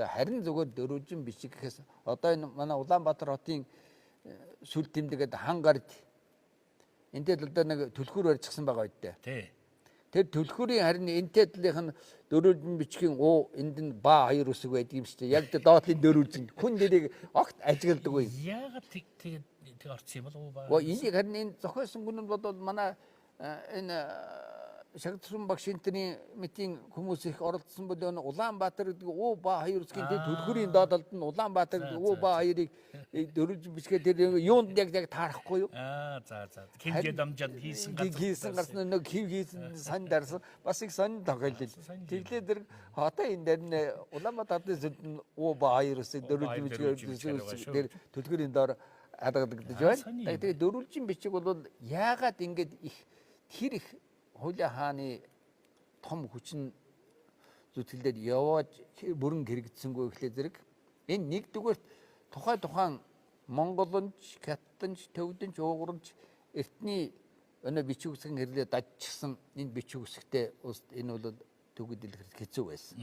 Харин зүгээр дөрвөлжин бичиг гэхээс одоо энэ манай Улаанбаатар хотын сүл тэмдэгэд хангард энтэй л одоо нэг түлхүүр барьчихсан байгаа үедээ. Тий. Тэр түлхүүрийн харин энтэй талынх нь дөрвөлжин бичгийн уу энд нь ба хоёр үсэг байдаг юм шүү дээ. Яг доотлын дөрвөлжин хүн дэрийг огт ажигладаг. Яагаад тэг тэг орсон юм бол уу ба? Энийг харин энэ зохиосон хүн нь бол манай энэ Шагдрсан багш энтний мэтийн хүмүүс их оролцсон бол энэ Улаанбаатар гэдэг уу ба хоёр үсгийн тэр түлхүүрийн доод талд нь Улаанбаатар гэдэг уу ба хоёрыг дөрвөлжин бичгээ тэр юунд яг таарахгүй юу? Аа за за. Хинжээ дамжаад хийсэн газар. Хийсэн гарсан нэг хив хийсэн сан дарсан бас их сонин тохиолдол. Тэглээ тэр одоо энэ дээр нь Улаанбаатар хотын сүлд нь уу ба хоёр үсэг дөрвөлжин бичгээ тэр түлхүүрийн доор хадгалагдаж байна. Тэгээ дөрвөлжин бичиг бол яагаад ингэж их тэр их Хуйлаа хааны том хүчин зүтгэлдээд яваад бүрэн хэрэгдсэнгүй ихлэ зэрэг энэ нэгдүгээрт тухайн Монголынч, Хятадынч, Төвдөнч, Уйгурынч эртний өнөө бичиг үсгэн хэрлээ дажчихсан энэ бичиг үсгтэй улсад энэ бол төгөд дэлгэрэх хэцүү байсан.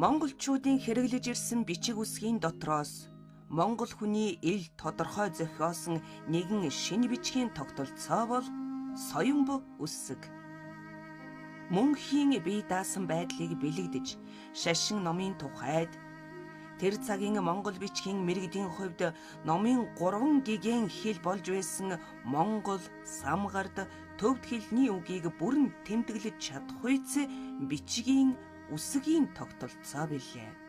Монголчуудын хэрэглэж ирсэн бичиг үсгийн дотроос Монгол хүний ил тодорхой зохиосон нэгэн шинэ бичгийн тогтолцоо бол соёмбо үсэг. Мөнхийн бие даасан байдлыг бэлэгдэж, шашин номын тухайд тэр цагийн монгол бичгийн мэргэдийн хувьд номын 3 гигэн хэл болж байсан Монгол, Самгард, Төвд хэлний үгийг бүрэн тэмдэглэж чадахуйц бичгийн үсгийн тогтолцоо билээ.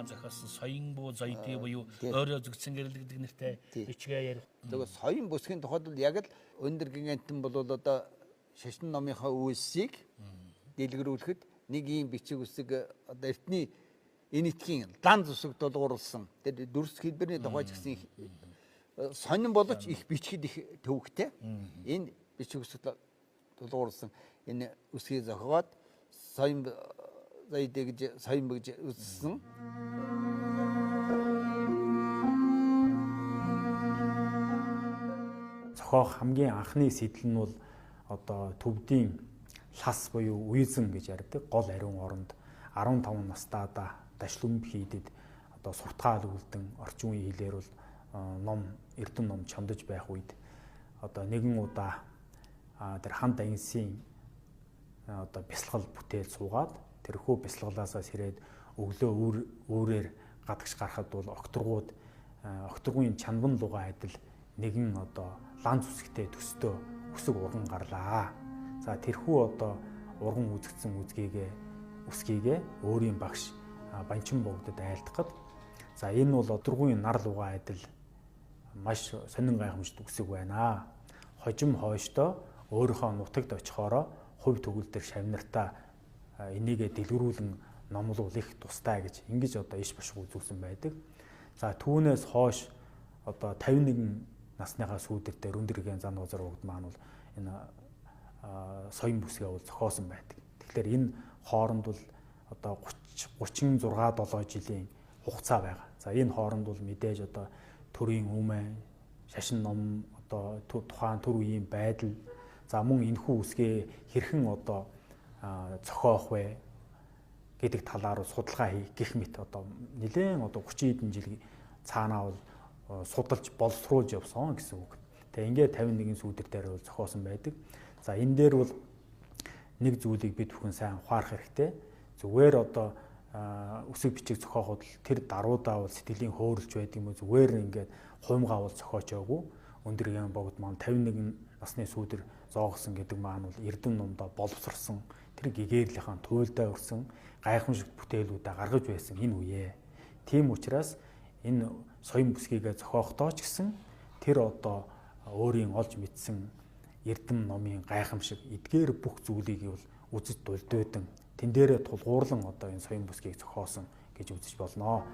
Зохиосон соён буу зоёдын буюу өөрөө зөгцсөн гэрлэгдэг нэртэй бичгээ ярих. Тэгэхээр соён бүсгийн тухайд бол яг л өндөр гигантэн бол одоо шашин номынхаа үйлсийг дэлгэрүүлэхэд нэг ийм бичиг үсэг одоо эртний энэтхийн лан зүсэг дулгуурласан. Тэр дүрс хэлбэрний тухай ч гэсэн сонин боловч их бичгэд их төвөгтэй. Энэ бичиг үсэг дулгуурласан энэ үсгийг зохиогоод соён зоёдыг гэж соён гэж үзсэн. Зохиох хамгийн анхны сэтэл нь бол одоо төвдийн лас буюу уйзан гэж ярьдаг гол ариун оронд 15 настайдаа дашлүмб хийдэд одоо суртгаал үлдэн орчин үеийн хэлээр бол ном эрдэм ном чондож байх үед одоо нэгэн удаа тэр хан дансын одоо бясалгал бүтээл суугаад тэрхүү бясалгалаасаа сэрээд өглөө өөрөөр гадагш гарахад бол окторгууд окторгуйн чанбан лугаа адил нэгэн одоо лан зүсгтэй төстөө үсэг урган гарлаа. За тэрхүү одоо урган үзэгдсэн үсгийгээ өөрийн багш Банчин богдод айлтгад за энэ бол одоргуйн нар лугаа адил маш сонин гайхамшигт үсэг байна. Хожим хойштоо өөрийнхөө нутагт очихоороо хувь төгөл дээр шавнартаа энийгээ дэлгэрүүлэн номлуул их тустай гэж ингэж одоо иш бошиг үзүүлсэн байдаг. За түүнээс хойш одоо 51 насныхаа сүүдэр дээр өндөр гэн зан узар угд маань бол энэ соён бүсгээ бол зохиосон байдаг. Тэгэхээр энэ хооронд бол одоо 36 7 жилийн хугацаа байгаа. За энэ хооронд бол мэдээж одоо төрийн өмнө шашин ном одоо тухайн төр үеийн байдал за мөн энэхүү үсгээ хэрхэн одоо зохиох вэ гэдэг талаар судалгаа хийх гэх мэт одоо нэлээд одоо 30 хэдэн жил цаанаа бол судалж боловсруулж явсан гэсэн үг. Тэгээ ингээд 51 сүүдэр дээр бол зохиосон байдаг. За энэ дээр бол нэг зүйлийг бид бүхэн сайн ухаарах хэрэгтэй. Зүгээр одоо үсэг бичиг зохиоход л тэр даруудаа бол сэтгэлийн хөөрөлж байдаг юм уу зүгээр ингээд хуймгаа бол зохиоч яваагүй. Өндөр гэн богд маань 51 насны сүүдэр зоогсон гэдэг маань бол эрдэм номдоо боловсрсон тэр гэгээрлийн туйлдаа өрсөн гайхамшигт бүтээлүүдээ гаргаж байсан энэ үе. Тийм учраас энэ соён бүсгийгээ зохиохдоо ч гэсэн тэр одоо өөрийн олж мэдсэн эрдэм номын гайхамшиг эдгээр бүх зүйлийг бол үзэж дулдуйдан тэн дээрээ тулгуурлан одоо энэ соён бүсгийг зохиосон гэж үзэж болно.